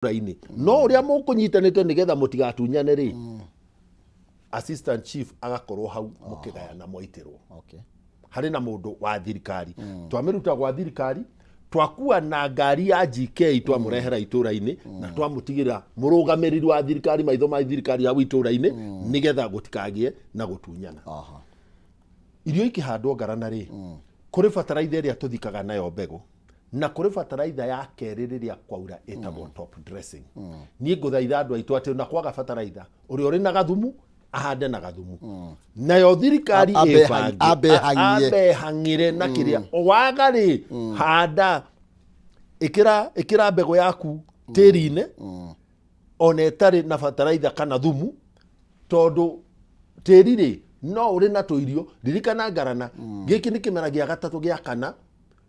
Itũra-inĩ no ũrĩa mũkũnyitanĩte nĩgetha mũtigatunyane rĩ, assistant chief agakorwo hau mũkĩgayana mwaitĩrwo. Harĩ na mũndũ wa thirikari, twamĩruta gwa thirikari, twakua na ngari ya GK, twamũrehera itũra-inĩ na twamũtigĩra mũrũgamĩrĩri wa thirikari, maitho ma thirikari hau itũra-inĩ, nĩgetha gũtikagĩe na gũtunyana. Irio ikĩhandwo ngarana rĩ, kũrĩ bataraitha ĩrĩa tũthikaga nayo mbegũ na kũrĩ bataraitha ya kerĩ rĩrĩa kwaura ĩtagwo top dressing. Niĩ ngũthaitha andũ aitũ atĩ ona kwaga bataraitha, ũrĩa ũrĩ na gathumu ahande na gathumu, nayo thirikari ĩbange ambe hang'ie. Ambe hang'ĩre na kĩrĩa waga rĩ, handa, ĩkĩra mbegũ yaku tĩri-inĩ ona ĩtarĩ na bataraitha kana thumu, tondũ tĩri rĩ no ũrĩ na tũirio. Ririkana ngarana, gĩkĩ nĩ kĩmera gĩa gatatũ gĩa kana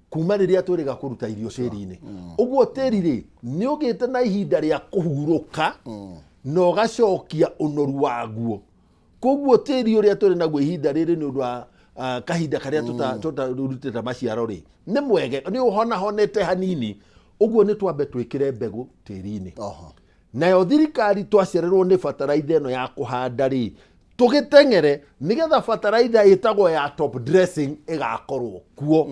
kuma rĩrĩa twĩrĩga kũruta irio tĩri-inĩ. Ũguo tĩri rĩ nĩ ũgĩte na ihinda rĩa kũhurũka na ũgacokia ũnoru waguo. Koguo tĩri ũrĩa tũrĩ naguo ihinda rĩrĩ nĩ ũndũ wa kahinda karĩa tũtarutĩte maciaro rĩ, nĩ mwege, nĩ ũhonahonete hanini. Ũguo nĩ twambe twĩkĩre mbegũ tĩri-inĩ. Nayo thirikari twacererwo nĩ bataraitha ĩno ya kũhanda rĩ, tũgĩteng'ere nĩgetha bataraitha ĩtagwo ya top dressing ĩgakorwo kuo.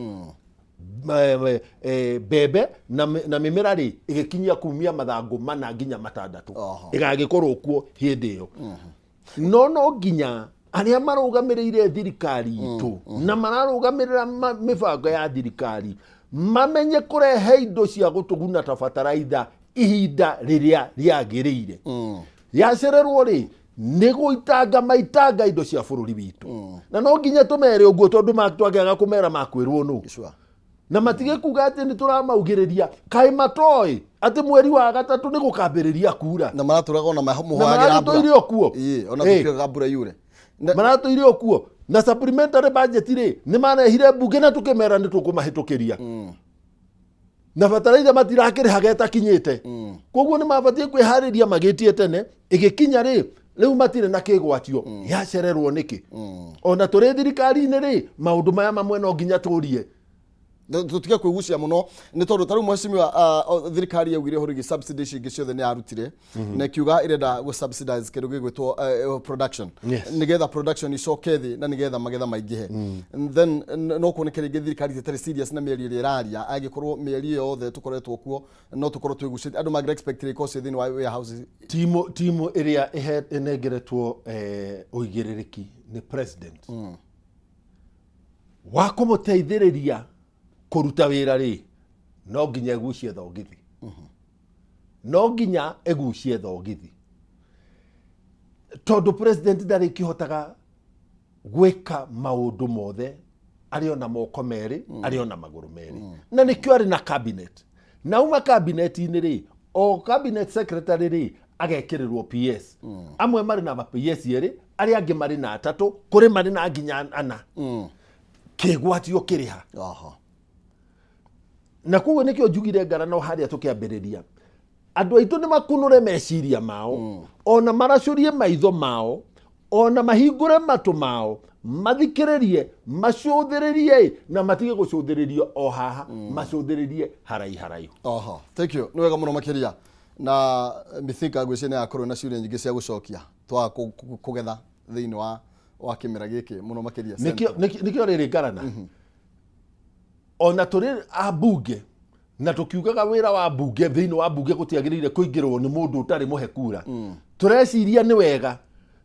Mbembe na mĩmera rĩ ĩgĩkinyia kumia mathangũ 4 nginya 6, ĩgagĩkorwo kuo hĩndĩ ĩyo. No nginya arĩa marũgamĩrĩire thirikari itũ na mararũgamĩrĩra mĩbango ya thirikari mamenye kũrehe indo cia gũtũguna ta bataraitha ihinda rĩrĩa rĩagĩrĩire. Yacererwo rĩ, nĩ gũitanga maitanga indo cia bũrũri witũ, na no nginya tũmere ũguo, tondũ twangĩaga kũmera makwĩrwo nũ? Na matige kuga atĩ nĩ tũramaugĩrĩria. Kaĩ matoĩ atĩ mweri wa gatatũ nĩ gũkambĩrĩria kura? Na maratũraga ona na mũhoyagĩra mbura. Maratũire o kuo. Ĩĩ, ona tũkiugaga mbura yure. Maratũire o kuo na supplementary budget rĩ, nĩ marehire mbunge na tũkĩmera nĩ tũkũmahĩtũkĩria, na bataraitha matirakĩrĩhaga ĩtakinyĩte. Koguo nĩ mabatiĩ kwĩharĩria magĩtie tene. Ĩgĩkinya rĩ, rĩu matirĩ na kĩgwatio. Yacererwo nĩkĩ? Ona tũrĩ thirikari-inĩ rĩ, maũndũ maya mamwe no nginya tũrie. Tũtige kwĩgucia mũno, nĩ tondũ ta rĩu mheshimiwa, thirikari yaugire ũhoro wĩgiĩ subsidy ici ingĩ ciothe nĩ yarutire na ĩkiuga ĩrenda gũ subsidize kĩndũ gĩgwĩtwo production, nĩgetha production icoke thĩ na nĩgetha magetha maingĩhe. Then no kuoneke rĩngĩ thirikari ĩtarĩ serious na mĩario ĩrĩa ĩraria, angĩkorwo mĩeri ĩyo yothe tũkoretwo kuo no tũkorwo twĩgucĩtie andũ mangĩra expect rĩko ciĩ thĩinĩ wa warehouse. Timu ĩrĩa ĩnengeretwo ũigĩrĩrĩki nĩ president wa kũmũteithĩrĩria kũruta wĩra rĩ, no nginya ĩgucie thogithi, no nginya ĩgucie thogithi, tondũ president ndarĩkĩhotaga gwĩka maũndũ mothe arĩ ona moko merĩ, arĩ ona magũrũ merĩ, na nĩkĩo arĩ na cabinet. Na uma cabinet-inĩ rĩ, o cabinet secretary rĩ agekĩrĩrwo PS. Amwe marĩ na ma PS 2, arĩa angĩ marĩ na 3, kũrĩ marĩ na nginya 4. Kĩgwatio kĩrĩ ha? Na koguo nĩkĩo njugire ngarano harĩa tũkĩambĩrĩria, andũ aitũ nĩ makunũre meciria mao, ona maracũrie maitho mao, ona mahingũre matũ mao, mathikĩrĩrie, macũthĩrĩrie, na matige gũcũthĩrĩrio o haha, macũthĩrĩrie haraiharaihu. Oho, thank you, nĩ wega mũno makĩria. Na mĩthinga ngwĩciria nĩ yakorwo na ciũria nyingĩ cia gũcokia twaga kũgetha thĩinĩ wa kĩmera gĩkĩ mũno makĩria. Nĩkĩo rĩrĩ ngarana, ona tũrĩ ambunge na tũkiugaga wĩra wa mbunge, thĩinĩ wa mbunge gũtiagĩrĩire kũingĩrwo nĩ mũndũ ũtarĩ mũhe kura, tũreciria nĩ wega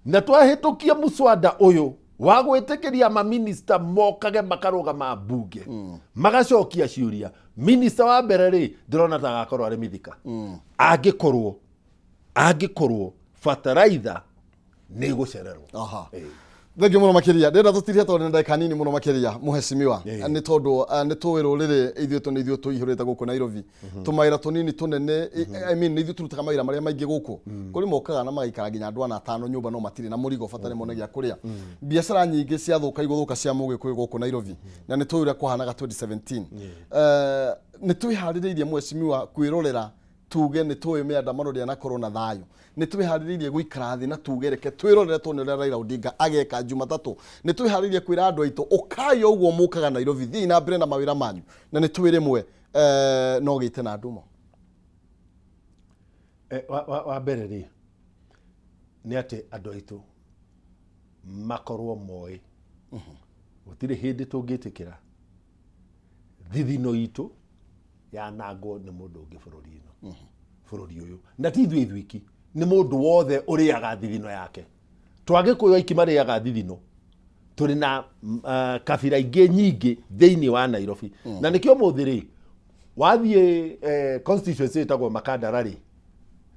na twahĩtũkia mũswada ũyũ wa gwĩtĩkĩria maminista mokage makarũgama mbunge magacokia ciũria. Minista wa mbere rĩ, ndĩrona ta agakorwo arĩ Mithika, angĩkorwo bataraitha nĩ ĩgũcererwo. Thengiũ mũno makĩria. Ndĩrenda tũtirie tondũ nĩ ndagĩka nini mũno makĩria, mũhecimiwa, nĩ tondũ nĩ tũĩ rũrĩrĩ ithuĩ tũ nĩ ithuĩ tũihũrĩte gũkũ Nairobi, tũmawĩra tũnini tũnene, I mean, nĩ ithuĩ tũrutaga mawĩra marĩa maingĩ gũkũ. Kũrĩ mokaga na magaikara nginya andũ 4 5 nyũmba no matirĩ na mũrigo, bata nĩ mone gĩa kũrĩa. Biacara nyingĩ ciathũka igũthũka cia mũgĩkũyũ gũkũ Nairobi, na nĩ tũĩ ũrĩa kwahanaga 2017. Nĩ twĩharĩrĩirie, mheshimiwa, kwĩrorera tuge nĩ tũĩ mĩandamano ndĩanakorwo na thayũ? Nĩ twĩharĩrĩirie gũikara thĩ na tuge reke twĩrorere tuone ũrĩa Raila Odinga ageka Jumatatũ? Nĩ twĩharĩrĩirie kwĩra andũ aitũ ũkai o ũguo mũkaga Nairobi, thiĩi na mbere na mawĩra manyu, na nĩ tũĩ rĩmwe no gĩte na ndumo? Wa mbere rĩ, nĩ atĩ andũ aitũ makorwo moĩ gũtirĩ hĩndĩ tũngĩtĩkĩra thithino itũ yanangwo nĩ mũndũ ũngĩ bũrũri ĩno, bũrũri ũyũ, na ti ithuĩ ithuiki, nĩ mũndũ wothe ũrĩaga thithino yake. To Agĩkũyũ aiki marĩaga thithino, tũrĩ na kabira ingĩ nyingĩ thĩinĩ wa Nairobi. Na nĩkĩo ũmũthĩ rĩ, wathiĩ constituency ĩtagwo Makandara rĩ,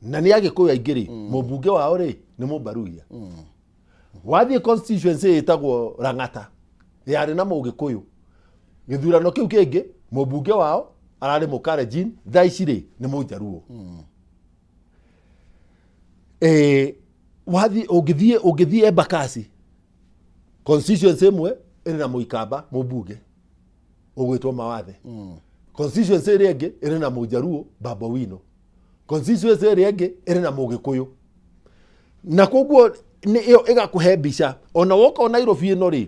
na nĩ Agĩkũyũ aingĩ rĩ, mũmbunge wao rĩ nĩ Mũmbaruya. Wathiĩ constituency ĩtagwo Lang'ata yarĩ na Mũgĩkũyũ, gĩthurano kĩu kĩngĩ mũmbunge wao ararĩ Mũkalenjin, thaa ici rĩ nĩ Mũjaruo. Wathiĩ ũngĩthiĩ Embakasi, constituency ĩmwe ĩrĩ na Mũikamba mũmbunge ũgwĩtwo Mawathe, constituency ĩrĩa ĩngĩ ĩrĩ na Mũjaruo Babu Owino, constituency ĩrĩa ĩngĩ ĩrĩ na Mũgĩkũyũ. Na koguo nĩ ĩyo ĩgakũhe mbica. Ona woka Nairobi ĩno rĩ,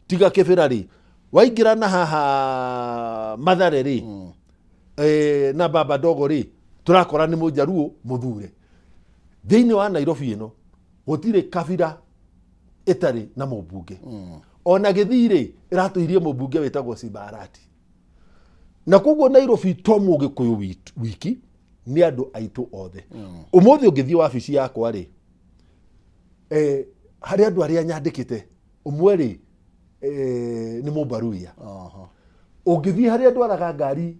tiga Kĩbĩra rĩ, waingĩra na haha Mathare rĩ, na Baba Dogo rĩ, tũrakora nĩ Mũjaruo mũthure. Thĩinĩ wa Nairobi ĩno gũtirĩ kabira ĩtarĩ na mũmbunge. Ona Gĩthii rĩ, ĩratũirie mũmbunge wĩtagwo Simba Arati. Na koguo Nairobi to Mũgĩkũyũ wiki, nĩ andũ aitũ othe. Ũmũthĩ ũngĩthiĩ wabici yakwa rĩ, harĩ andũ arĩa nyandĩkĩte, ũmwe rĩ, nĩ Mũmbaruya. Ũngĩthiĩ harĩa ndwaraga ngari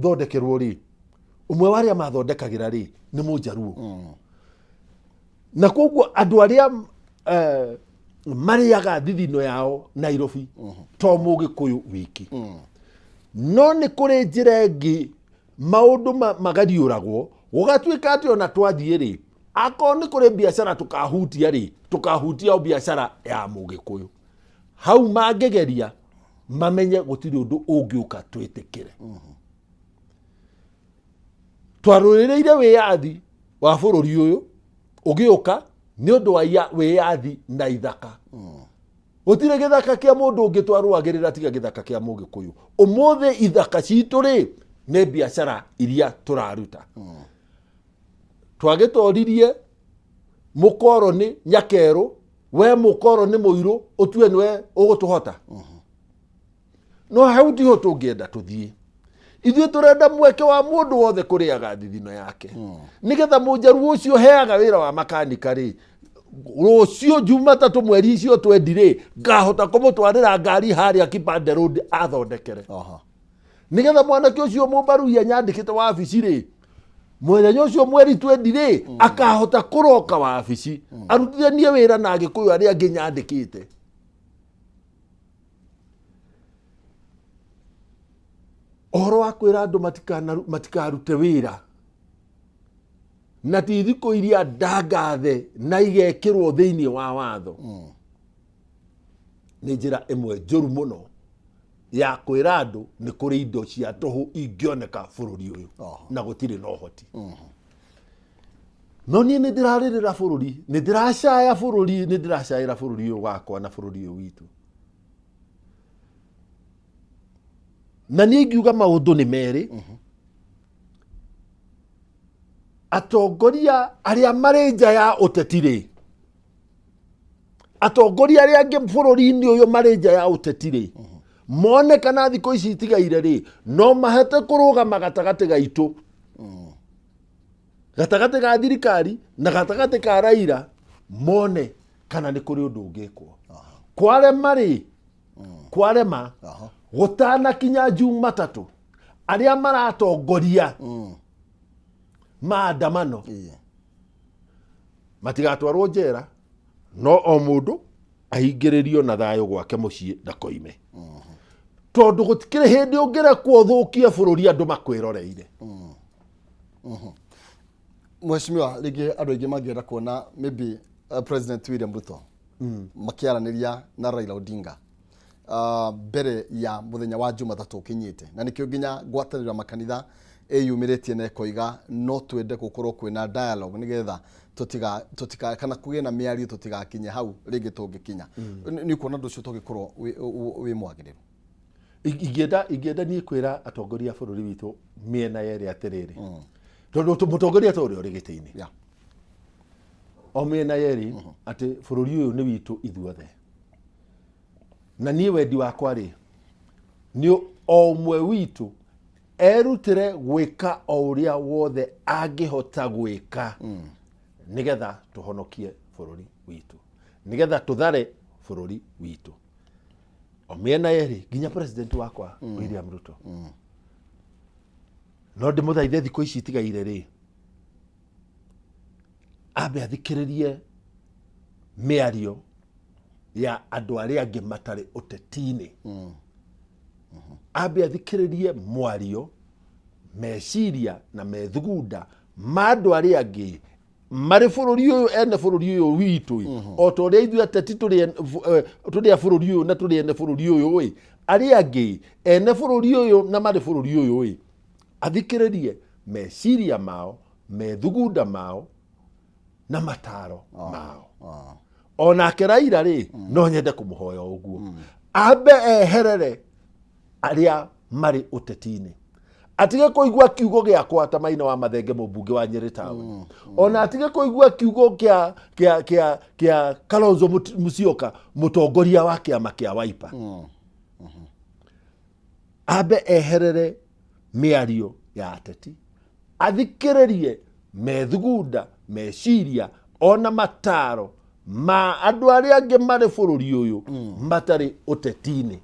thondekerwo rĩ, ũmwe wa arĩa mathondekagĩra rĩ nĩ Mũjaruo. Na koguo andũ arĩa marĩaga thithino yao Nairobi to Mũgĩkũyũ wiki. No nĩ kũrĩ njĩra ĩngĩ maũndũ magariũragwo, gũgatuĩka atĩ ona twathiĩ rĩ, akorwo nĩ kũrĩ biacara tũkahutia rĩ, tũkahutia o biacara ya Mũgĩkũyũ. Hau mangĩgeria mamenye gũtirĩ ũndũ ũngĩũka twĩtĩkĩre. Twarũĩrĩire wĩyathi wa bũrũri ũyũ ũgĩũka nĩ ũndũ wa wĩyathi na ithaka. Gũtirĩ gĩthaka kĩa mũndũ ũngĩ twarũagĩrĩra tiga gĩthaka kĩa Mũgĩkũyũ. Ũmũthĩ ithaka citũ rĩ nĩ biacara iria tũraruta. Twagĩtoririe mũkoroni Nyakerũ, we mũkoroni mũirũ ũtue nĩwe ũgũtũhota. No hau tiho tũngĩenda tũthiĩ. Ithuĩ tũrenda mweke wa mũndũ wothe kũrĩaga thithino yake, nĩgetha Mũjaruo ũcio heaga wĩra wa makanika rĩ, rũciũ Jumatatũ mweri icio twendi rĩ, ngahota kũmũtwarĩra ngari harĩa Kipande Road athondekere. Nĩgetha mwanake ũcio Mũmbaruya nyandĩkĩte wabici rĩ, mũthenya ũcio mweri twendi rĩ, akahota kũroka wabici arutithanie wĩra na Agĩkũyũ arĩa angĩ nyandĩkĩte. Ũhoro wa kwĩra andũ matikarute wĩra na ti thikũ iria ndangathe na igekĩrwo thĩinĩ wa watho, nĩ njĩra ĩmwe njũru mũno ya kwĩra andũ nĩ kũrĩ indo cia tũhũ ingĩoneka bũrũri ũyũ na gũtirĩ na ũhoti. No niĩ nĩ ndĩrarĩrĩra bũrũri, nĩ ndĩracaya bũrũri, nĩ ndĩracaĩra bũrũri ũyũ wakwa na bũrũri ũyũ witũ. Na niĩ ingiuga maũndũ nĩ merĩ. Atongoria arĩa marĩ nja ya ũteti rĩ, atongoria arĩa angĩ bũrũri-inĩ ũyũ marĩ nja ya ũteti rĩ, mone kana thikũ ici itigaire rĩ, no mahote kũrũgama gatagatĩ gaitũ, gatagatĩ ga thirikari na gatagatĩ ka Raila, mone kana nĩ kũrĩ ũndũ ũngĩkwo. Kwarema rĩ, kwarema gũtanakinya Jumatatũ, arĩa maratongoria maandamano matigatwarwo njera, no o mũndũ ahingĩrĩrio na thayũ gwake mũciĩ ndakoime, tondũ gũtikĩrĩ hĩndĩ ũngĩrekwo ũthũkie bũrũri andũ makwĩroreire. Mheshimiwa, rĩngĩ andũ aingĩ mangĩenda kuona maybe President William Ruto makĩaranĩria na Raila Odinga mbere ya mũthenya wa Jumatatũ ũkinyĩte, na nĩkĩo nginya ngwatanĩro ya makanitha ĩyumĩrĩtie na ĩkoiga no twende gũkorwo kwĩna dialogue nĩgetha tũtiga kana kũgĩe na mĩario tũtigakinye hau rĩngĩ tũngĩkinya. Nĩ ũkuona ũndũ ũcio tũngĩkorwo wĩ mwagĩrĩru? Ingĩenda niĩ kwĩra atongoria a bũrũri witũ mĩena yerĩ atĩrĩrĩ, Tondũ mũtongoria ta ũrĩa ũrĩ gĩtĩ-inĩ o mĩena yerĩ, atĩ bũrũri ũyũ nĩ witũ ithuothe, na niĩ wendi wakwa rĩ nĩ o ũmwe witũ erutĩre gwĩka o ũrĩa wothe angĩhota gwĩka nĩgetha tũhonokie bũrũri witũ, nĩgetha tũthare bũrũri witũ o mĩena yerĩ, nginya president wakwa William Ruto. No ndĩmũthaithe thikũ ici itigaire rĩ, ambe athikĩrĩrie mĩario ya andũ arĩa angĩ matarĩ ũteti-inĩ, ambe athikĩrĩrie mwario, meciria na methugunda ma andũ arĩa angĩ marĩ bũrũri ũyũ, ene bũrũri ũyũ witũ ĩ. O ta ũrĩa ithuĩ ateti tũrĩ a bũrũri ũyũ na tũrĩ ene bũrũri ũyũ ĩ, arĩa angĩ ene bũrũri ũyũ na marĩ bũrũri ũyũ ĩ, athikĩrĩrie meciria mao, methugunda mao na mataro mao. Onake Raila rĩ, no nyende kũmũhoya ũguo, ambe eherere arĩa marĩ ũteti-inĩ, atige kũigua kiugo gĩakwa ta Maina wa Mathenge, mũmbunge wa Nyĩrĩ Town, ona atige kũigua kiugo kĩa Kalonzo Musyoka, mũtongoria wa kĩama kĩa Wiper. Ambe eherere mĩario ya ateti, athikĩrĩrie methugunda, meciria ona mataro ma andũ arĩa angĩ marĩ bũrũri ũyũ matarĩ ũteti-inĩ.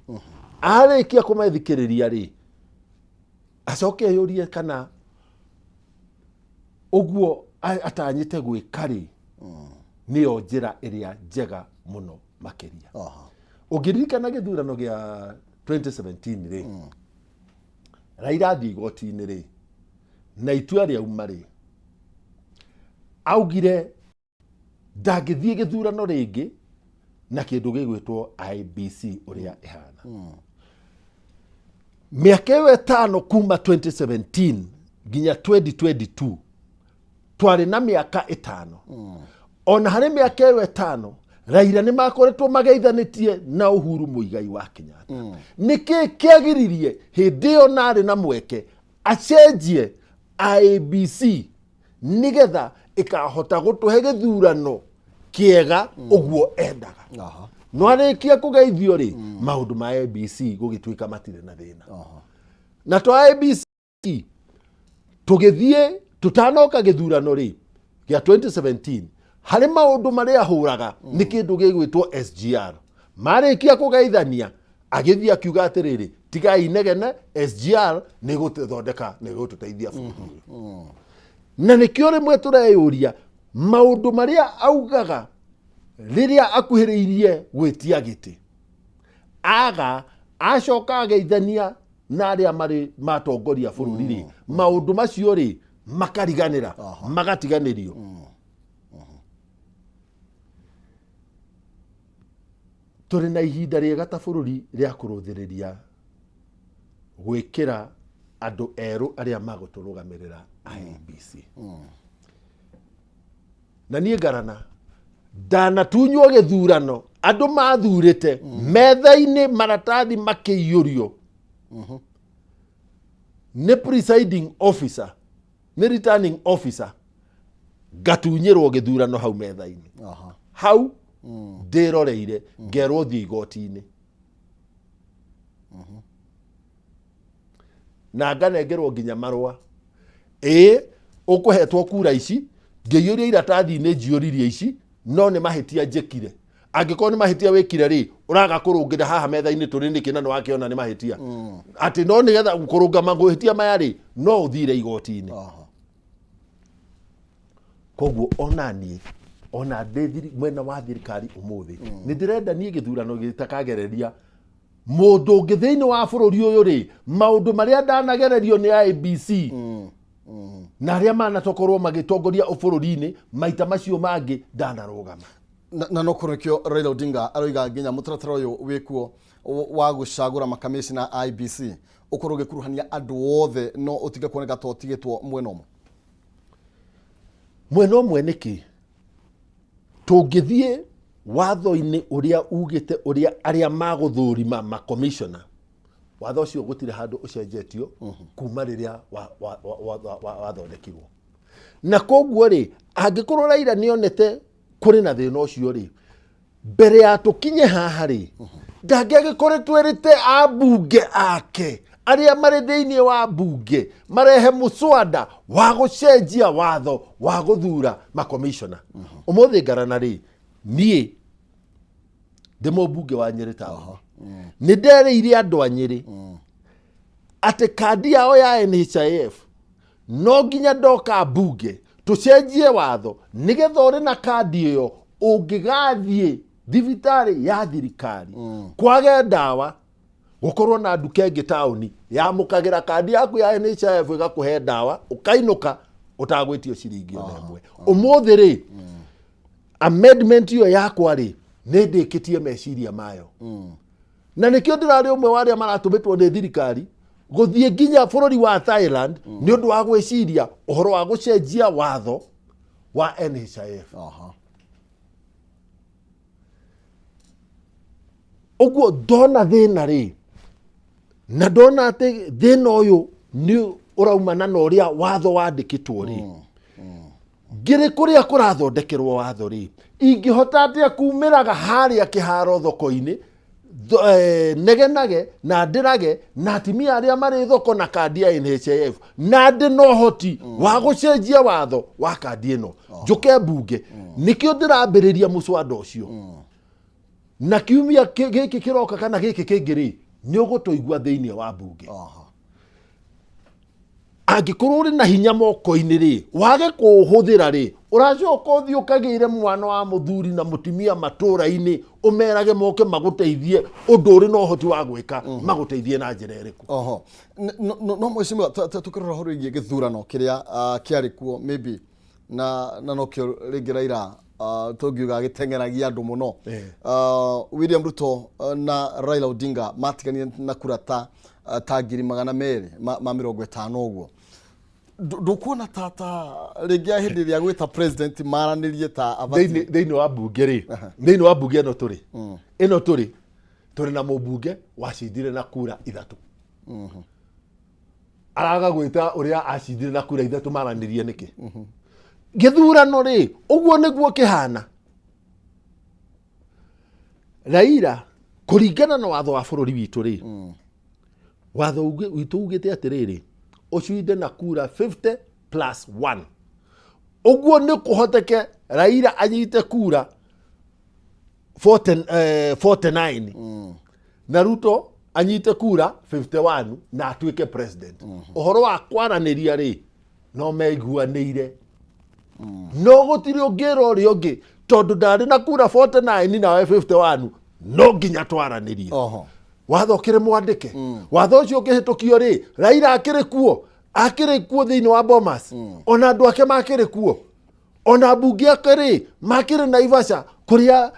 Arĩkia kũmethikĩrĩria rĩ, acoke eyũrie kana ũguo atanyĩte gwĩka rĩ, nĩyo njĩra ĩrĩa njega mũno makĩria. Ũngĩririkana gĩthurano gĩa 2017 rĩ, Raila athiĩ igoti-inĩ rĩ, na itua rĩauma rĩ, augire ndangĩthiĩ gĩthurano rĩngĩ na kĩndũ gĩgwĩtwo IBC ũrĩa ĩhana. Mĩaka ĩyo 5 kuma 2017 nginya 2022, twarĩ na mĩaka 5. Ona harĩ mĩaka ĩyo 5, Raila nĩ makoretwo mageithanĩtie na Uhuru Muigai wa Kenyatta. Nĩkĩ kĩagiririe hĩndĩ ĩyo narĩ na mweke acenjie IEBC nĩgetha ĩkahota gũtũhe gĩthurano kĩega ũguo endaga? No arĩkia kũgeithio rĩ, maũndũ ma IEBC gũgĩtuĩka matirĩ na thĩna. Na to IEBC, tũgĩthiĩ tũtanoka gĩthurano rĩ gĩa 2017, harĩ maũndũ marĩa ahũraga nĩ kĩndũ gĩgwĩtwo SGR. Marĩkia kũgeithania, agĩthiĩ akiuga atĩrĩrĩ, tigai inegene, SGR nĩ gũtũthondeka, nĩ gũtũteithia bũrũri ũyũ. Na nĩkĩo rĩmwe tũreyũria maũndũ marĩa augaga rĩrĩa akuhĩrĩirie gwĩtia gĩtĩ, aga acoka ageithania na arĩa marĩ matongoria bũrũri rĩ, maũndũ macio rĩ makariganĩra, magatiganĩrio. Tũrĩ na ihinda rĩega ta bũrũri rĩa kũrũthĩrĩria gwĩkĩra andũ erũ arĩa magũtũrũgamĩrĩra IEBC. Na niĩ ngarana ndanatunywo gĩthurano, andũ mathurĩte metha-inĩ, maratathi makĩiyũrio nĩ presiding officer, nĩ returning officer, ngatunyĩrwo gĩthurano hau metha-inĩ. Hau ndĩroreire, ngerwo thiĩ igoti-inĩ na nganengerwo nginya marũa, ĩĩ ũkũhetwo kura ici, ngĩiyũria iratathi-inĩ njiyũririe ici, no nĩ mahĩtia njĩkire. Angĩkorwo nĩ mahĩtia wĩkire rĩ, ũraga kũrũngĩra haha metha-inĩ tũrĩ nĩkĩ na nĩ wakĩona nĩ mahĩtia? Atĩ no nĩgetha kũrũnga mahĩtia maya rĩ, no ũthire igoti-inĩ. Koguo ona niĩ, ona ndĩ mwena wa thirikari ũmũthĩ, nĩ ndĩrenda niĩ gĩthurano gĩtakagereria mũndũ ũngĩ thĩinĩ wa bũrũri ũyũ rĩ, maũndũ marĩa ndanagererio nĩ IEBC na arĩa manatokorwo magĩtongoria bũrũri-inĩ maita macio mangĩ ndanarũgama. Na no korwo nĩkĩo Raila Odinga aroiga nginya mũtaratara ũyũ wĩkuo wa gũcagũra makamĩcina a IEBC ũkorwo ũgĩkuruhania andũ othe, no ũtige kuoneka ta ũtigĩtwo mwena ũmwe. Mwena ũmwe nĩkĩ? Tũngĩthiĩ watho-inĩ ũrĩa ugĩte ũrĩa arĩa magũthũrima makomishona, watho ũcio gũtirĩ handũ ũcenjetio kuma rĩrĩa wathondekirwo. Na koguo rĩ, angĩkorwo Raila nĩonete kũrĩ na thĩna ũcio rĩ, mbere ya tũkinye haha rĩ, ndangĩagĩkoretwo erĩte ambunge ake arĩa marĩ thĩinĩ wa mbunge marehe mũswada wa gũcenjia watho wa gũthura makomishona. Ũmũthĩ ngarana rĩ, niĩ ndĩ mũmbunge wa Nyĩrĩ taũni, nĩ nderĩire andũ a Nyĩrĩ atĩ kandi yao ya NHIF no nginya ndoka mbunge tũcenjie watho nĩgetha ũrĩ na kandi ĩyo ũngĩgathiĩ thibitarĩ ya thirikari kwage ndawa, gũkorwo na nduka ĩngĩ taũni yamũkagĩra kandi yaku ya NHIF ĩgakũhe ndawa ũkainũka ũtagwĩtio ciringi ona ĩmwe. Ũmũthĩ rĩ, amendment ĩyo yakwa rĩ, nĩ ndĩkĩtie meciria mayo, na nĩkĩo ndĩrarĩ ũmwe wa arĩa maratũmĩtwo nĩ thirikari gũthiĩ nginya bũrũri wa Thailand nĩ ũndũ wa gwĩciria ũhoro wa gũcenjia watho wa NHIF. Ũguo ndona thĩna rĩ, na ndona atĩ thĩna ũyũ nĩ ũraumana na ũrĩa watho wandĩkĩtwo rĩ, ngĩrĩ kũrĩa kũrathondekerwo watho rĩ, ingĩhota atĩa kumĩraga harĩa kĩharo thoko-inĩ, negenage na ndĩrage na atimia arĩa marĩ thoko na kandi ya NHIF, na ndĩ na ũhoti wa gũcenjia watho wa kandi ĩno njũke mbunge? Nĩkĩo ndĩrambĩrĩria mũswada ũcio, na kiumia gĩkĩ kĩroka kana gĩkĩ kĩngĩ rĩ, nĩ ũgũtũigua thĩinĩ wa mbunge. Angĩkorwo ũrĩ na hinya moko-inĩ rĩ, wage kũũhũthĩra rĩ, ũracoka ũthiĩ ũkagĩre mwana wa mũthuri na mũtumia matũũra-inĩ, ũmerage moke magũteithie ũndũ ũrĩ na ũhoti wa gwĩka, magũteithie na njĩra ĩrĩkũ? Oho. No mheshimiwa, tukĩrora ũhoro wĩgiĩ gĩthurano kĩrĩa kĩarĩ kuo, maybe na nokĩo rĩngĩ Raila tũngiuga gĩteng'eragia andũ mũno. William Ruto na Raila Odinga matiganire na kura ta 250,000 ũguo. Ndũkuona ta rĩngĩ hĩndĩ ĩrĩa gwĩta president maranĩrie ta abatiĩ? Thĩinĩ wa mbunge rĩ, thĩinĩ wa mbunge ĩno tũrĩ, ĩno tũrĩ na mũmbunge wacindire na kura 3, araga gwĩta ũrĩa acindire na kura 3 maranĩrie nĩkĩ? Gĩthurano rĩ, ũguo nĩguo kĩhana. Raila, kũringana na watho wa bũrũri witũ rĩ, watho witũ ugĩte atĩrĩrĩ, ũcinde na kura 50 plus 1. Ũguo nĩ kũhoteke Raila anyite kura 40, 49 na Ruto anyite kura 51 na atuĩke president. Ũhoro wa kwaranĩria rĩ, no meiguanĩire, no gũtirĩ ũngĩra ũrĩa ũngĩ tondũ ndarĩ na kura 49 nawe 51, no nginya twaranĩrie. Watho ũkĩrĩ mwandĩke, watho ũcio ũkĩhĩtũkio rĩ, Raila akĩrĩ kuo, akĩrĩ kuo thĩinĩ wa Bomas, ona andũ ake makĩrĩ kuo, ona mbunge ake rĩ makĩrĩ Naivasha kũrĩa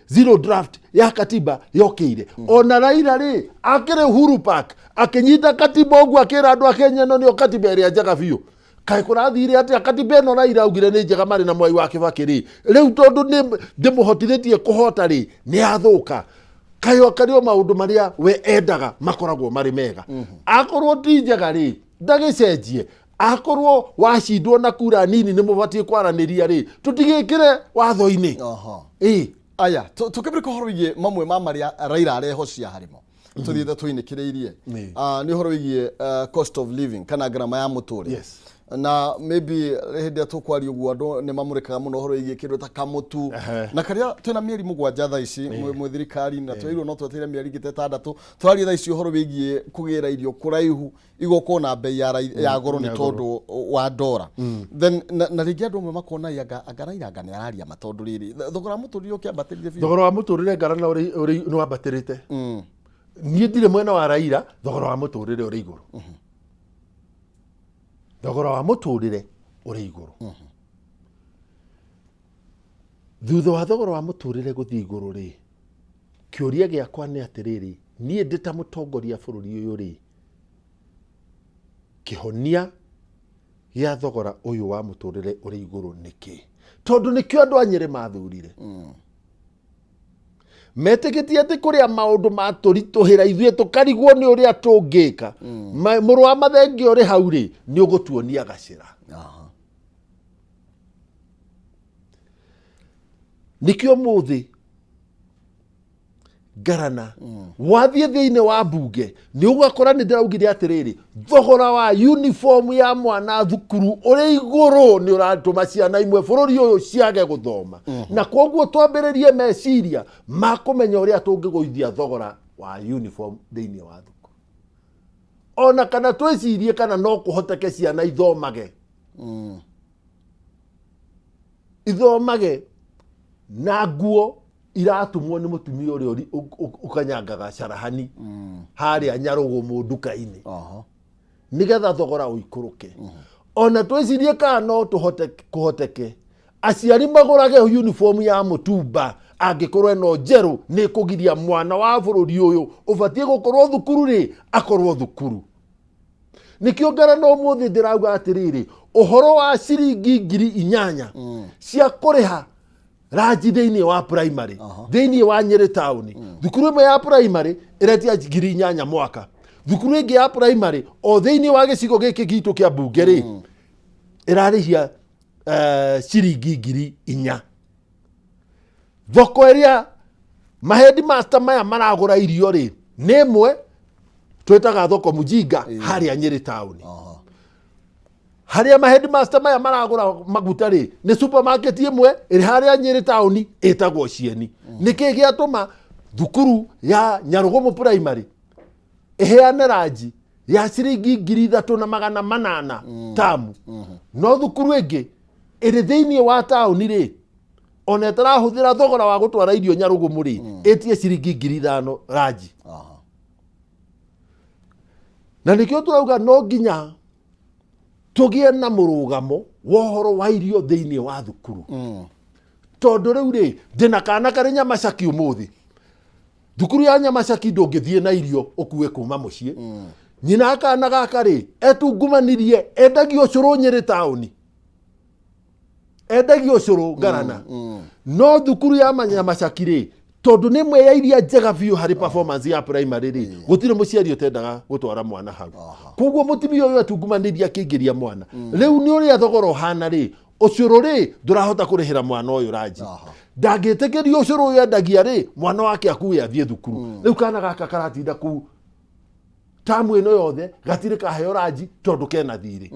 zero draft ya katiba yokĩire. Ona Raila rĩ akĩrĩ Uhuru Park akĩnyita katiba ũguo, akĩra andũ a Kenya ĩno nĩyo katiba ĩrĩa njega biũ. Kaĩ kũrathire atĩa? Katiba ĩno Raila augire nĩ njega marĩ na Mwai wa Kibaki rĩ, rĩu tondũ nĩ ndĩmũhotithĩtie kũhota rĩ, nĩ yathũka? Kaĩ karĩ o maũndũ marĩa we endaga makoragwo marĩ mega? Akorwo ti njega rĩ, ndagĩcenjie. Akorwo wacindwo na kura nini nĩ mũbatiĩ kwaranĩria rĩ, tũtigĩkĩre watho-inĩ. Ĩĩ. Aya, tũkĩbĩrĩka ũhoro wĩgiĩ mamwe ma marĩa Raila arehocia harĩmo, tũthiĩte tũinĩkĩrĩirie. Nĩ ũhoro wĩgiĩ cost of living kana ngarama ya mũtũrĩre. Na maybe hĩndĩ ĩrĩa tũkwaria ũguo, andũ nĩ mamũrĩkaga mũno ũhoro wĩgiĩ kĩndũ ta kamũtu na karĩa twĩna mĩeri 7 thaa ici mwĩ thirikari, na twerirwo no twetereire mĩeri ĩngĩ ta 6. Tũraria thaa ici ũhoro wĩgiĩ kũgĩra irio kũraihu igokorwo na bei ya goro nĩ ya goro. Tondũ wa ndora. Then na rĩngĩ andũ amwe makona anga Raila anga nĩ araria ma, tondũ rĩrĩ thogora wa mũtũrĩre ũkĩambatĩrire biũ. Thogora wa mũtũrĩre ngarana ũrĩ nĩ wambatĩrĩte. Niĩ ndirĩ mwena wa Raila. Thogora wa mũtũrĩre ũrĩ igũrũ, thogora wa mũtũrĩre ũrĩ igũrũ. Thutha wa thogora wa mũtũrĩre gũthiĩ igũrũ rĩ, kĩũria gĩakwa nĩ atĩrĩrĩ, niĩ ndĩ ta mũtongoria bũrũri ũyũ rĩ, kĩhonia gĩa thogora ũyũ wa mũtũrĩre ũrĩ igũrũ nĩ kĩ? Tondũ nĩkĩo andũ a Nyĩrĩ mathurire, metĩkĩtie atĩ kũrĩa maũndũ matũritũhĩra ithuĩ tũkarigwo nĩ ũrĩa tũngĩka. Mũrũ wa Mathenge ũrĩ hau rĩ, nĩ ũgũtuonia gacĩra. Nĩkĩo mũthĩ ngarana wathiĩ thĩinĩ wa mbunge nĩ ũgakora nĩ ndĩraugire atĩrĩrĩ, thogora wa uniform ya mwana thukuru ũrĩ igũrũ nĩ ũratũma ciana imwe bũrũri ũyũ ciage gũthoma, na kwoguo twambĩrĩrie meciria ma kũmenya ũrĩa tũngĩgũithia thogora wa uniform thĩinĩ wa thukuru, ona kana twĩcirie kana no kũhoteke ciana ithomage ithomage na nguo iratumwo nĩ mũtumia ũrĩa ũkanyangaga carahani harĩa Nyarũgũmũ nduka-inĩ, nĩgetha thogora ũikũrũke. Ona twĩcirie kana no tũhote kũhoteke aciari magũrage uniform ya mũtumba angĩkorwo ĩno njerũ nĩ kũgiria mwana wa bũrũri ũyũ ũbatiĩ gũkorwo thukuru rĩ akorwo thukuru. Nĩkĩo ngarana ũmũthĩ ndĩrauga atĩrĩrĩ, ũhoro wa ciringi 8,000 cia kũrĩha ranji thĩinĩ wa primary thĩinĩ wa Nyĩrĩ taũni, thukuru ĩmwe ya primary ĩretia 8,000 mwaka, thukuru ĩngĩ ya primary o thĩinĩ wa gĩcigo gĩkĩ gitũ kĩa mbunge rĩ ĩrarĩhia ciringi 4,000. Thoko ĩrĩa maheadmaster maya maragũra irio rĩ nĩ ĩmwe twĩtaga thoko mujinga harĩa Nyĩrĩ taũni. Harĩa maheadmaster maya maragũra maguta rĩ nĩ supermarket ĩmwe ĩrĩ harĩa Nyĩrĩ taũni ĩtagwo Cieni. Nĩkĩ gĩatũma thukuru ya Nyarũgũmũ Primary ĩheane ranji ya ciringi 3,800 tamu, no thukuru ĩngĩ ĩrĩ thĩinĩ wa taũni rĩ ona ĩtarahũthĩra thogora wa gũtwara irio Nyarũgũmũ rĩ ĩtie ciringi 5,000 ranji? Na nĩkĩo tũrauga no nginya tũgĩe na mũrũgamo wa ũhoro wa irio thĩinĩ wa thukuru, tondũ rĩu rĩ ndĩna kana karĩ Nyamacaki ũmũthĩ. Thukuru ya Nyamacaki ndũngĩthiĩ na irio ũkue kuma mũciĩ. Nyina akana gaka rĩ etungumanirie endagio ũcũrũ Nyĩrĩ taũni, endagio ũcũrũ ngarana, no thukuru ya Nyamacaki rĩ, tondũ nĩ ĩmwe ya iria njega biũ harĩ performance ya primary rĩ, gũtirĩ mũciari ũtendaga gũtwara mwana hau. Koguo mũtumia ũyũ etungumanĩria akĩingĩria mwana rĩu nĩ ũrĩa thogora ũhana rĩ, ũcũrũ rĩ ndũrahota kũrĩhĩra mwana ũyũ ranji. Ndangĩtĩkĩrio ũcũrũ ũyũ endagia rĩ mwana wake akue athiĩ thukuru. Rĩu kana gaka karatinda kũu tamu ĩno yothe gatirĩ kaheo ranji tondũ kena thirĩ,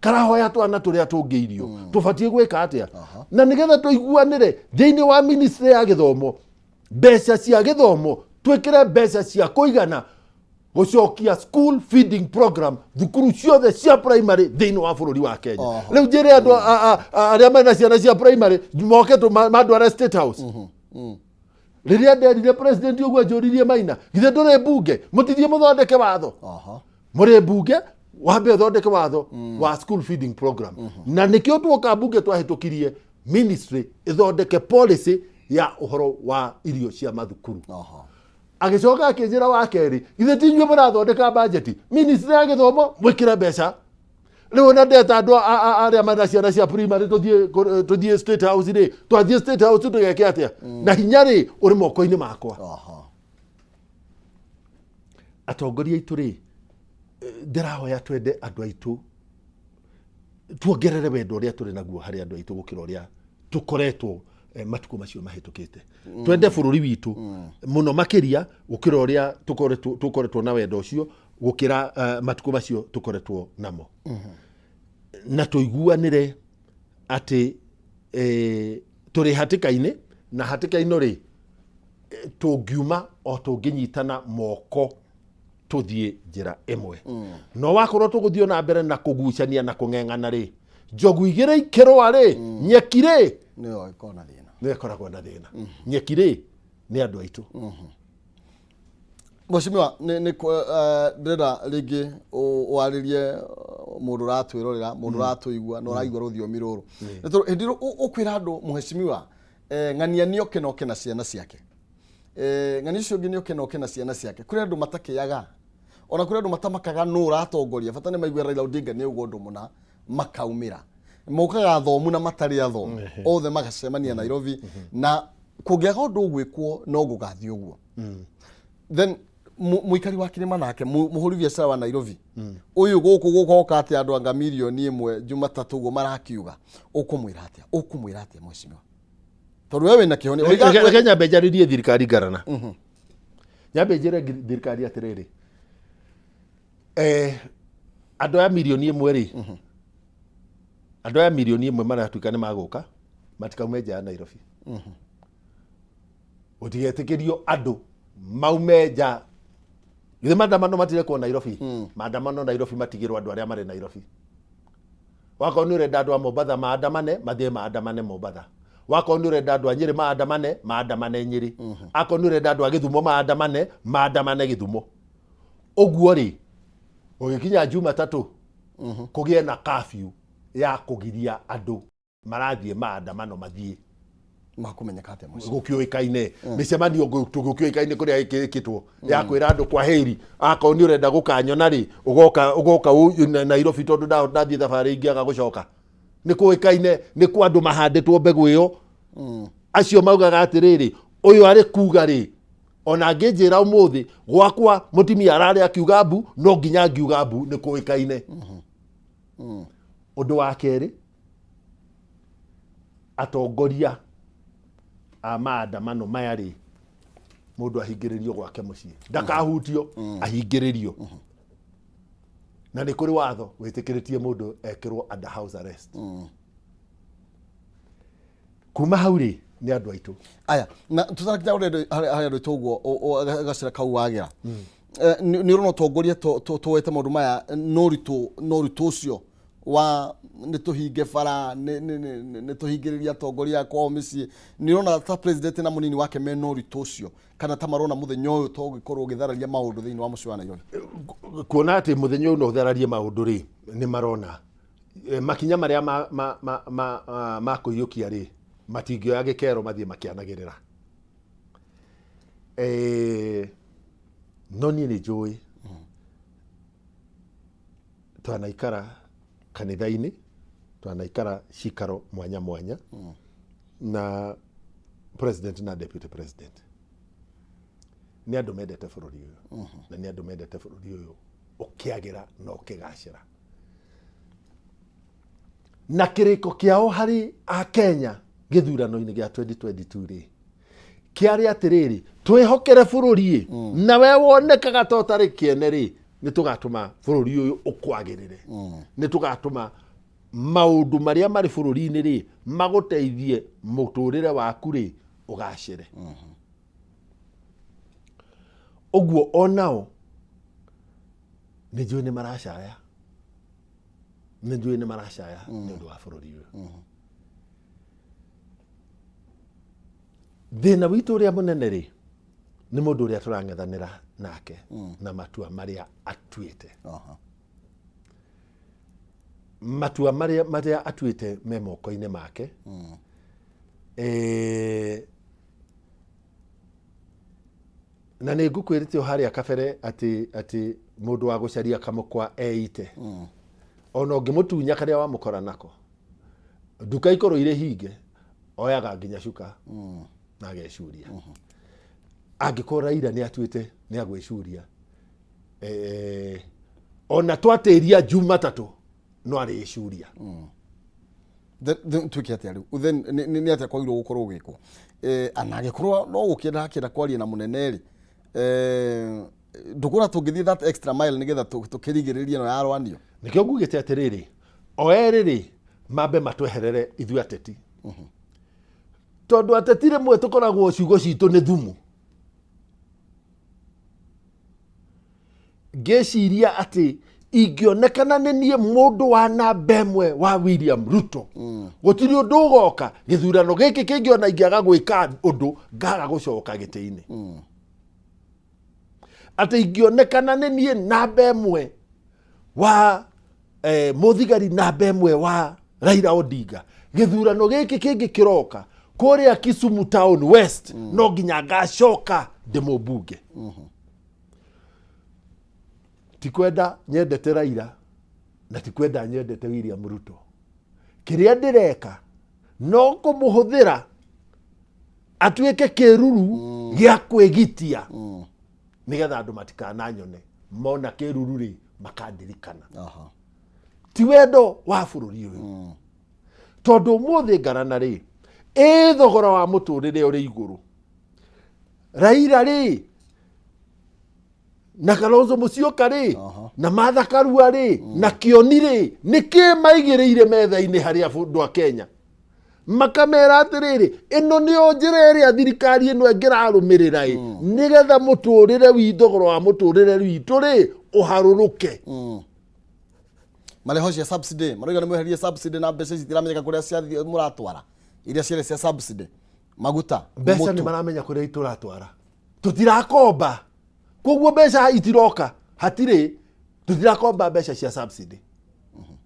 karahoya twana tũrĩa tũngĩ irio. Tũbatiĩ gwĩka atĩa na nĩgetha tũiguanĩre thĩinĩ wa ministry ya gĩthomo, mbeca cia gĩthomo, twĩkĩre mbeca cia kũigana gũcokia school feeding program thukuru ciothe cia primary thĩinĩ wa bũrũri wa Kenya? Rĩu njĩre andũ arĩa mena ciana cia primary moke mandware State House. Rĩrĩa nderire president ũguo anjũririe, "Maina, githĩ ndũrĩ mbunge? Mũtithiĩ mũthondeke watho." Mũrĩ mbunge, wambe ũthondeke watho wa school feeding program. Na nĩkĩo tuoka mbunge twahĩtũkirie ministry ĩthondeke policy ya ũhoro wa irio cia mathukuru. Agĩcoka akĩnjĩra wa kerĩ, "Githĩ ti inyuĩ mũrathondeka budget? Ministry ya gĩthomo mwĩkĩre mbeca." Rĩu ona ndeta andũ arĩa mena ciana cia primary tũthiĩ State House rĩ, twathiĩ State House tũgeke atĩa na hinya rĩ ũrĩ moko-inĩ makwa? Atongoria aitũ rĩ, ndĩrahoya twende andũ aitũ, tuongerere wendo ũrĩa tũrĩ naguo harĩ andũ aitũ gũkĩra ũrĩa tũkoretwo matukũ macio mahĩtũkĩte. Twende bũrũri witũ mũno makĩria gũkĩra ũrĩa tũkoretwo na wendo ũcio gũkĩra matukũ macio tũkoretwo namo, na tũiguanĩre atĩ tũrĩ hatĩka-inĩ, na hatĩka ĩno rĩ tũngiuma o tũngĩnyitana moko tũthiĩ njĩra ĩmwe. No wakorwo tũgũthiĩ na mbere na kũgucania na kũng'eng'ana rĩ, njogu igĩrĩ ikĩrũa rĩ, nyeki rĩ nĩyo ĩkoragwo na thĩna. Nĩyo ĩkoragwo na thĩna. Nyeki rĩ nĩ andũ aitũ. Mheshimiwa, nĩ ndĩrenda rĩngĩ warĩrie mũndũ ũratwĩrorera, mũndũ ũratũigua na ũraigua rũthiomi rũrũ. Nĩ tondũ hĩndĩ ĩrĩa ũkwĩra andũ, mheshimiwa, ng'ania nĩ oke na oke na ciana ciake, ng'ania ũcio ũngĩ nĩ oke na oke na ciana ciake, kũrĩ andũ matakĩaga, ona kũrĩ andũ matamakaga nũ ũratongoria, bata nĩ maigue Raila Odinga nĩ auga ũndũ mũna makaumĩra. Mokaga athomu na matarĩ athomu, othe magacemania Nairobi, na kũngĩaga ũndũ ũgwĩkwo no gũgathiĩ ũguo. Then mũikari wa kĩrĩma nake mũhũri biacara wa Nairobi ũyũ gũkũ gũgoka atĩ andũ anga 1 million Jumatatũ ũguo marakiuga, ũkũmwĩra atĩa? Ũkũmwĩra atĩa, mheshimiwa? Tondũ we wĩna kĩhonia. Reke nyambe njarĩrie thirikari ngarana. Nyambe njĩre thirikari atĩrĩrĩ, andũ aya 1 million rĩ, andũ aya 1 million maratuĩka nĩ magũka matikaume nja ya Nairobi. Gũtigetĩkĩrio andũ maume nja. Githĩ maandamano matirekwo Nairobi? Maandamano Nairobi matigĩrwo andũ arĩa marĩ Nairobi. Wakorwo nĩ ũrenda andũ a Mombatha maandamane, mathiĩ maandamane Mombatha. Wakorwo nĩ ũrenda andũ a Nyĩrĩ maandamane, maandamane Nyĩrĩ. Akorwo nĩ ũrenda andũ a Gĩthumo maandamane, maandamane Gĩthumo. Ũguo rĩ, gũgĩkinya Jumatatũ, kũgĩe na curfew ya kũgiria andũ marathiĩ maandamano mathiĩ. Makũmenyeka atĩa mũciĩ? Gũkĩũĩkaine mĩcemanio gũkĩũĩkaine kũrĩa ĩkĩtwo ya kwĩra andũ kwa heri. Akorwo nĩ ũrenda gũkanyona rĩ, ũgoka Nairobi, tondũ ndathiĩ thabarĩ ingĩaga gũcoka. Nĩ kũĩkaine nĩ kwa andũ mahandĩtwo mbegũ ĩyo. Acio maugaga atĩrĩrĩ, ũyũ arĩ kuga rĩ, ona ngĩnjĩra ũmũthĩ gwakwa mũtumia ararĩ akiuga mbu, no nginya ngiuga mbu. Nĩ kũĩkaine. Ũndũ wa kerĩ, atongoria a maandamano maya rĩ, mũndũ ahingĩrĩrio gwake mũciĩ, ndakahutio, ahingĩrĩrio. Na nĩ kũrĩ watho wĩtĩkĩrĩtie mũndũ ekĩrwo under house arrest. Kuma hau rĩ, nĩ andũ aitũ. Aya, na tũtarakinya ũrĩa harĩa andũ aitũ ũguo gacĩra kau wagĩra. Nĩ ũrona ũtongoria tũwete maũndũ maya no ũritũ ũcio wa nĩ tũhinge bara, nĩ tũhingĩrĩrie atongoria a kwao mĩciĩ. Nĩ ũrona ta president na mũnini wake mena ũritũ ũcio, kana ta marona mũthenya ũyũ to ũgĩkorwo ũgĩthararia maũndũ thĩinĩ wa mũciĩ wa Nairobi? Kuona atĩ mũthenya ũyũ no ũthararie maũndũ rĩ, nĩ marona makinya marĩa ma kũiyũkia rĩ, matingĩoya gĩkero mathiĩ makĩanagĩrĩra. No niĩ nĩ njũĩ twanaikara kanitha-inĩ, twanaikara cikaro mwanya mwanya na president na deputy president. Nĩ andũ mendete bũrũri ũyũ, na nĩ andũ mendete bũrũri ũyũ ũkĩagĩra na ũkĩgacĩra. Na kĩrĩko kĩao harĩ Akenya gĩthurano-inĩ gĩa 2022 rĩ, kĩarĩ atĩrĩrĩ, twĩhokere bũrũri ĩ, na we wonekaga ta ũtarĩ kĩene rĩ, nĩ tũgatũma bũrũri ũyũ ũkwagĩrĩre, nĩ tũgatũma maũndũ marĩa marĩ bũrũri-inĩ rĩ magũteithie mũtũrĩre waku rĩ ũgacĩre. Ũguo onao nĩ njũĩ nĩ maracaya, nĩ njũĩ nĩ maracaya nĩ ũndũ wa bũrũri ũyũ. Thĩna witũ ũrĩa mũnene rĩ, nĩ mũndũ ũrĩa tũrang'ethanĩra nake na matua marĩa atuĩte. Matua marĩa atuĩte me moko-inĩ make. Na nĩ ngũkwĩrĩte o harĩa kabere atĩ mũndũ wa gũcaria kamũkwa eite, ona ũngĩmũtunya karĩa wamũkora nako, nduka ikorwo irĩ hinge, oyaga nginya cuka na agecuria. Angĩkorwo Raila nĩ atuĩte nĩ agwĩcuria, ona twatĩria Jumatatũ no arĩcuria. Then tuĩke atĩa rĩu? Then nĩ atĩa kwagĩrĩirwo gũkorwo ũgĩkwo? Ana angĩkorwo no gũkĩenda akĩenda kwaria na mũnene rĩ, ndũkũra tũngĩthiĩ that extra mile nĩgetha tũkĩrigĩrĩrie ĩno yarwanio? Nĩkĩo ngugĩte atĩrĩrĩ, o erĩ rĩ, mambe matweherere ithuĩ ateti, tondũ ateti rĩmwe tũkoragwo ciugo citũ nĩ thumu. Ngĩciria atĩ ingĩonekana nĩ niĩ mũndũ wa namba ĩmwe wa William Ruto, gũtirĩ ũndũ ũgoka gĩthurano gĩkĩ kĩngĩ, ona ingĩaga gwĩka ũndũ ngaga gũcoka gĩtĩ-inĩ. Atĩ ingĩonekana nĩ niĩ namba ĩmwe wa mũthigari namba ĩmwe wa Raila Odinga, gĩthurano gĩkĩ kĩngĩ kĩroka kũrĩa Kisumu Town West, no nginya ngacoka ndĩ mũmbunge. Ti kwenda nyendete Raila na ti kwenda nyendete William Ruto. Kĩrĩa ndĩreka no kũmũhũthĩra atuĩke kĩruru gĩa kwĩgitia, nĩgetha andũ matikananyone. Mona kĩruru rĩ, makandirikana. Ti wendo wa bũrũri ũyũ, tondũ ũmũthĩ ngarana rĩ, Ĩ thogora wa mũtũrĩre ũrĩ igũrũ. Raila rĩ na Kalonzo Musyoka rĩ na Martha Karua rĩ na Kioni rĩ, nĩkĩ maigĩrĩire metha-inĩ harĩ andũ a Kenya? Makamera atĩrĩrĩ, ĩno nĩyo njĩra ĩrĩa thirikari ĩno ĩngĩrarũmĩrĩra ĩ, nĩgetha mũtũrĩre witũ, thogora wa mũtũrĩre witũ rĩ, ũharũrũke. Marĩho cia subsidy, marauga nĩ mweherie subsidy na mbeca ici itiramenya kũrĩa ciathiĩ, mũratwara iria ciarĩ cia subsidy, maguta, mbeca mũtu. Nĩ maramenya kũrĩa tũratwara. Tũtirakomba, koguo mbeca itiroka, hatirĩ, tũtirakomba mbeca cia subsidy.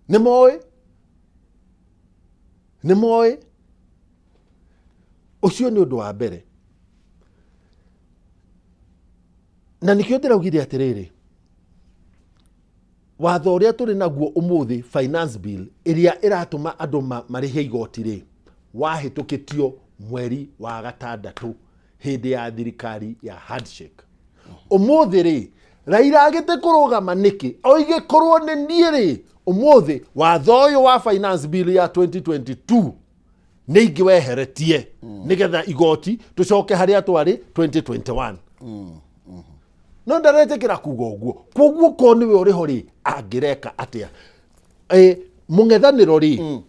Nĩ moĩ, nĩ moĩ. Ũcio nĩ ũndũ wa mbere, na nĩkĩo ndĩraugire atĩrĩrĩ, watho ũrĩa tũrĩ naguo ũmũthĩ, finance bill ĩrĩa ĩratũma andũ marĩhe igoti rĩ, wahĩtũkĩtio mweri wa gatandatũ hĩndĩ ya thirikari ya handshake. Ũmũthĩ rĩ, Raila agĩte kũrũgama nĩkĩ oige korwo nĩ niĩ rĩ, ũmũthĩ watho ũyũ wa finance bill ya 2022 nĩ ingĩweheretie, nĩgetha igoti tũcoke harĩa twarĩ 2021. No ndaretĩkĩra kuga ũguo. Koguo korwo nĩwe ũrĩ ho rĩ, angĩreka atĩa? Mũng'ethanĩro rĩ,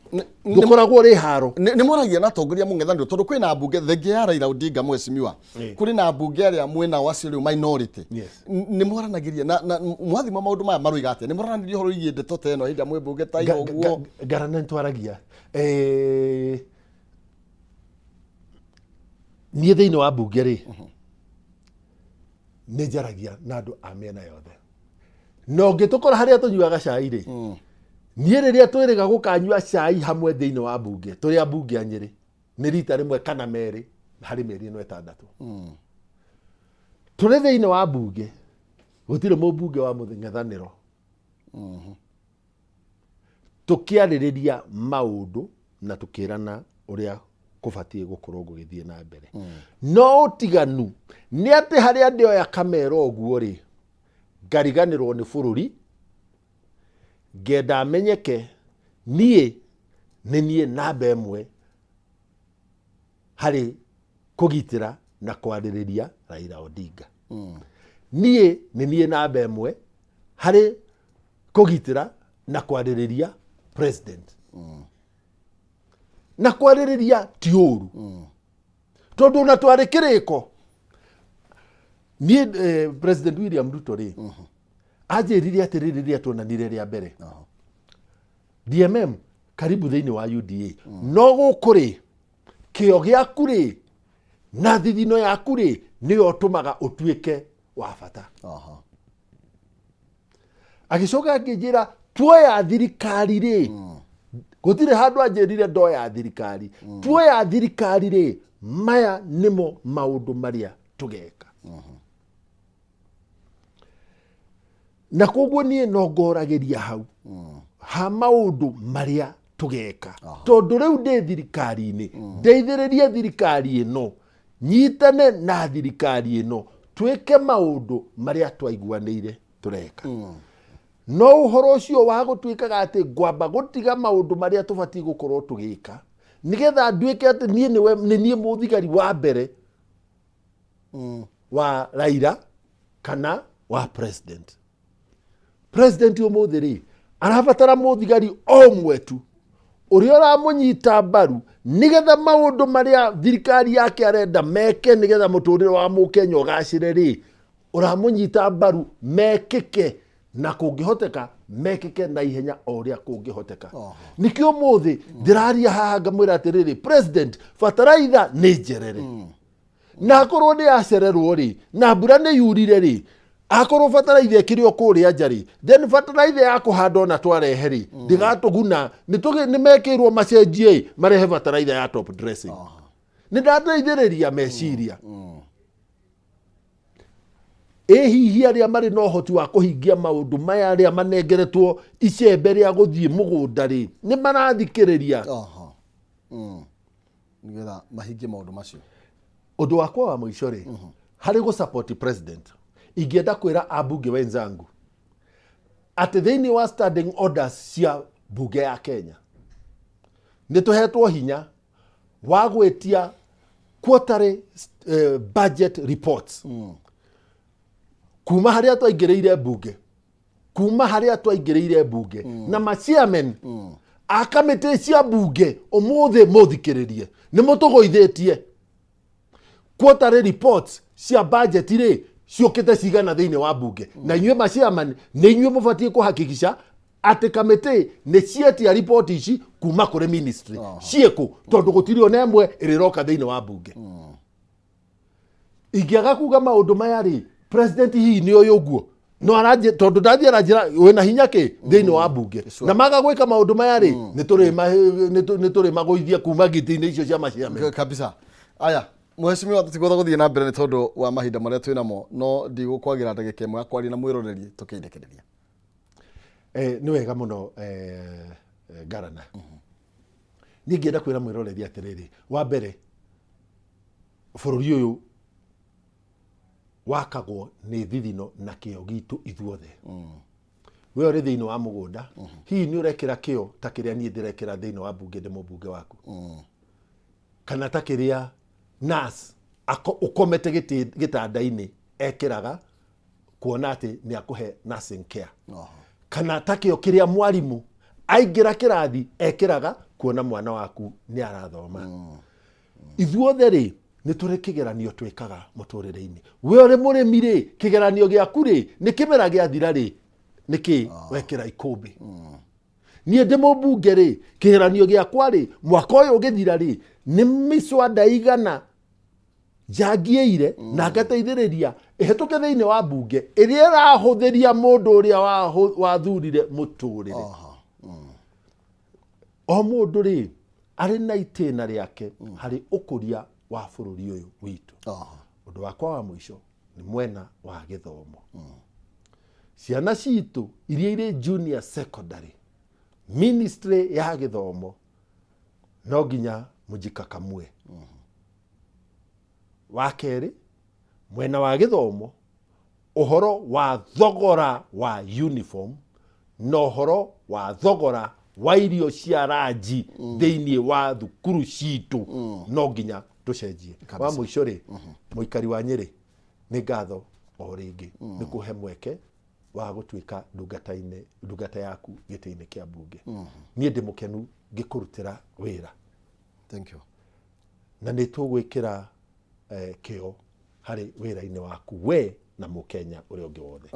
ndũkoragwo ũrĩ haro. Nĩ mwaragia na atongoria mũng'ethanĩro, tondũ kwĩna mbunge thengia ya Raila Odinga, mheshimiwa, kũrĩ na mbunge arĩa mwĩnao acio rĩu minority? Nĩ mwaranagĩria na mwathima maũndũ maya maroiga atĩa? Nĩ mwaranagĩria ũhoro wĩgiĩ ndeto ta ĩno hĩndĩ ĩrĩa mwĩ mbunge ta ino ũguo? Ngarana nĩtwaragia. Niĩ thĩinĩ wa mbunge rĩ, nĩ njaragia na andũ a mĩena yothe, na ũngĩtũkora harĩa tũnyuaga cai rĩ, niĩ rĩrĩa twĩrĩga gũkanyua cai hamwe thĩinĩ wa mbunge, tũrĩ ambunge a Nyĩrĩ, nĩ rita rĩmwe kana merĩ harĩ mĩeri ĩno 6 tũrĩ thĩinĩ wa mbunge. Gũtirĩ mũmbunge wa mũng'ethanĩro tũkĩarĩrĩria maũndũ na tũkĩrana ũrĩa kũbatiĩ gũkorwo gũgĩthiĩ na mbere. No ũtiganu nĩ atĩ harĩa ndĩoya kamera ũguo rĩ, ngariganĩrwo nĩ bũrũri, ngenda menyeke niĩ nĩ niĩ namba ĩmwe harĩ kũgitĩra na kwarĩrĩria Raila Odinga. Niĩ nĩ niĩ namba ĩmwe harĩ kũgitĩra na kwarĩrĩria president. Na kwarĩrĩria ti ũru, tondũ ona twarĩ kĩrĩko niĩ, President William Ruto rĩ, anjĩrire atĩrĩrĩ rĩrĩa tuonanire rĩa mbere, "DMM, karibu thĩinĩ wa UDA, no gũkũ rĩ, kĩo gĩaku rĩ na thithino yaku rĩ, nĩyo ũtũmaga ũtuĩke wa bata." Agĩcoka akĩnjĩra tuoya thirikari rĩ, gũtirĩ handũ anjĩrire ndoya thirikari, tuoya thirikari rĩ, maya nĩmo maũndũ marĩa tũgeka. Na koguo niĩ no ngoragĩria hau ha maũndũ marĩa tũgeka, tondũ rĩu ndĩ thirikari-inĩ, ndeithĩrĩrie thirikari ĩno, nyitane na thirikari ĩno, twĩke maũndũ marĩa twaiguanĩire tũreka. No ũhoro ũcio wa gũtuĩkaga atĩ ngwamba gũtiga maũndũ marĩa tũbatiĩ gũkorwo tũgĩka nĩgetha nduĩke atĩ niĩ nĩwe nĩ niĩ mũthigari wa mbere wa Raila kana wa president. President ũmũthĩ rĩ, arabatara mũthigari o ũmwe tu ũrĩa ũramũnyita mbaru, nĩgetha maũndũ marĩa thirikari yake arenda meke, nĩgetha mũtũrĩre wa mũkenya ũgacĩre rĩ, ũramũnyita mbaru mekĩke, na kũngĩhoteka mekĩke na ihenya o ũrĩa kũngĩhoteka. Nĩkĩo ũmũthĩ ndĩraria haha ngamwĩra atĩrĩrĩ, president, bataraitha nĩ njerere, na akorwo nĩ yacererwo rĩ, na mbura nĩ yurire rĩ, akorwo bataraitha ĩkĩrĩ o kũrĩa nja rĩ, then bataraitha ya kũhanda ona twarehe rĩ, ndĩgatũguna. Nĩ mekĩrwo macenjie ĩ, marehe bataraitha ya top dressing. Nĩ ndateithĩrĩria meciria. Ĩ hihi arĩa marĩ na ũhoti wa kũhingia maũndũ maya, arĩa manengeretwo icembe rĩa gũthiĩ mũgũnda rĩ, nĩ marathikĩrĩria? Nĩgetha mahingie maũndũ macio. Ũndũ wakwa wa mũico rĩ, harĩ gũ support president, ingĩenda kwĩra ambunge wenzangu atĩ thĩinĩ wa standing orders cia mbunge ya Kenya nĩ tũhetwo hinya. Wa gwĩtia quarterly budget reports kuma harĩa twaingĩrĩire mbunge, kuma harĩa twaingĩrĩire mbunge na machairman a kamĩtĩ cia mbunge, ũmũthĩ mũthikĩrĩrie, nĩ mũtũgũithĩtie. Quarterly reports cia budget rĩ, ciũkĩte cigana thĩinĩ wa mbunge? Na inyuĩ machairman nĩ inyuĩ mũbatiĩ kũhakikisha atĩ kamĩtĩ nĩ cietia riboti ici kuma kũrĩ ministry. Ciĩkũ? Tondũ gũtirĩ ona ĩmwe ĩrĩroka thĩinĩ wa mbunge. Ingĩaga kuga maũndũ maya rĩ, president hihi nĩ ũyũ ũguo no aranjĩ tondũ ndathiĩ aranjĩra wĩna hinya kĩ thĩinĩ wa mbunge? Na maga gwĩka maũndũ maya rĩ, nĩ tũrĩmagũithia kuma ngiti-inĩ icio cia maciame. Kabisa. Aya, mheshimiwa, tũtigũtha gũthiĩ na mbere nĩ tondũ wa mahinda marĩa twĩ namo, no ndigũkwagĩra ndagĩka ĩmwe ya kwaria na mwĩroreri tũkĩindĩkĩrĩria. Nĩ wega mũno, Ngarana. Niĩ ngĩenda kwĩra mwĩroreri atĩrĩrĩ, wa mbere, bũrũri ũyũ wakagwo nĩ thithino na kĩo gitũ ithuothe. We ũrĩ thĩinĩ wa mũgũnda, hihi nĩ ũrekĩra kĩo ta kĩrĩa niĩ ndĩrekĩra thĩinĩ wa mbunge ndĩ mũmbunge waku, kana ta kĩrĩa nurse ũkomete gĩtanda-inĩ ekĩraga kuona atĩ nĩ akũhe nursing care, kana ta kĩo kĩrĩa mwarimũ aingĩra kĩrathi ekĩraga kuona mwana waku nĩ arathoma? Ithuothe rĩ, nĩ tũrĩ kĩgeranio twĩkaga mũtũrĩre-inĩ. We ũrĩ mũrĩmi rĩ, kĩgeranio gĩaku rĩ, nĩ kĩmera gĩathira rĩ, nĩkĩ wekĩra ikũmbĩ? Niĩ ndĩ mũmbunge rĩ, kĩgeranio gĩakwa rĩ, mwaka ũyũ ũgĩthira rĩ, nĩ mĩcwanda igana njangiĩire na ngateithĩrĩria ĩhĩtũke thĩinĩ wa mbunge ĩrĩa ĩrahũthĩria mũndũ ũrĩa wathurire mũtũrĩre. O mũndũ rĩ, arĩ na itĩna rĩake harĩ ũkũria wa bũrũri ũyũ witũ. Ũndũ wakwa wa mũico nĩ mwena wa gĩthomo. Ciana citũ iria irĩ junior secondary, ministry ya gĩthomo no nginya mũjikakamue. Wa kerĩ, mwena wa gĩthomo, ũhoro wa thogora wa uniform na ũhoro wa thogora wa irio cia ranji thĩinĩ wa thukuru citũ no nginya tũcenjie. Wa mũico rĩ, mũikari wa Nyĩrĩ, nĩ ngatho o rĩngĩ nĩ kũhe mweke wa gũtuĩka ndungata-inĩ, ndungata yaku gĩtĩ-inĩ kĩa mbunge. Niĩ ndĩ mũkenu ngĩkũrutĩra wĩra. Thank you. Na nĩ tũgwĩkĩra kĩo harĩ wĩra-inĩ waku, we na mũkenya ũrĩa ũngĩ wothe.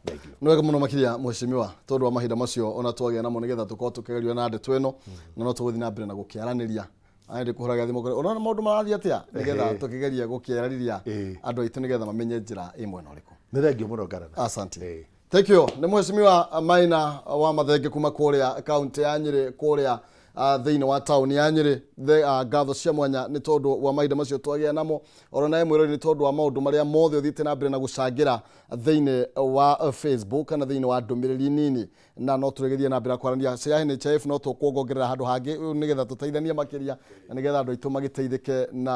Thank you. Nĩ wega mũno makĩria, mheshimiwa, tondũ wa mahinda macio ona twagĩa namo nĩgetha tũkorwo tũkĩgerio na ndeto ĩno, na no tũgũthiĩ na mbere na gũkĩaranĩria. Aya, ndĩkũhũraga thimũ ũrona maũndũ marathiĩ atĩa, nĩgetha tũkĩgerie gũkĩarĩria andũ aitũ nĩgetha mamenye njĩra ĩ mwena ũrĩkũ. Nĩ thengio mũno, Ngarana. Asante. Thank you. Nĩ mheshimiwa Maina wa Mathenge kuma kũrĩa kaunti ya Nyĩrĩ, kũrĩa thĩinĩ wa taũni ya Nyĩrĩ. Ngatho cia mwanya nĩ tondũ wa mahinda macio twagĩa namo, oro nawe mwĩrori nĩ tondũ wa maũndũ marĩa mothe ũthiĩte na mbere na gũcangĩra thĩinĩ wa Facebook kana thĩinĩ wa ndũmĩrĩri nini, na no tũrĩgĩthiĩ na mbere na kwaranĩria cia NHIF, no tũkuongongerera handũ hangĩ nĩgetha tũteithanie makĩria na nĩgetha andũ aitũ magĩteithĩke na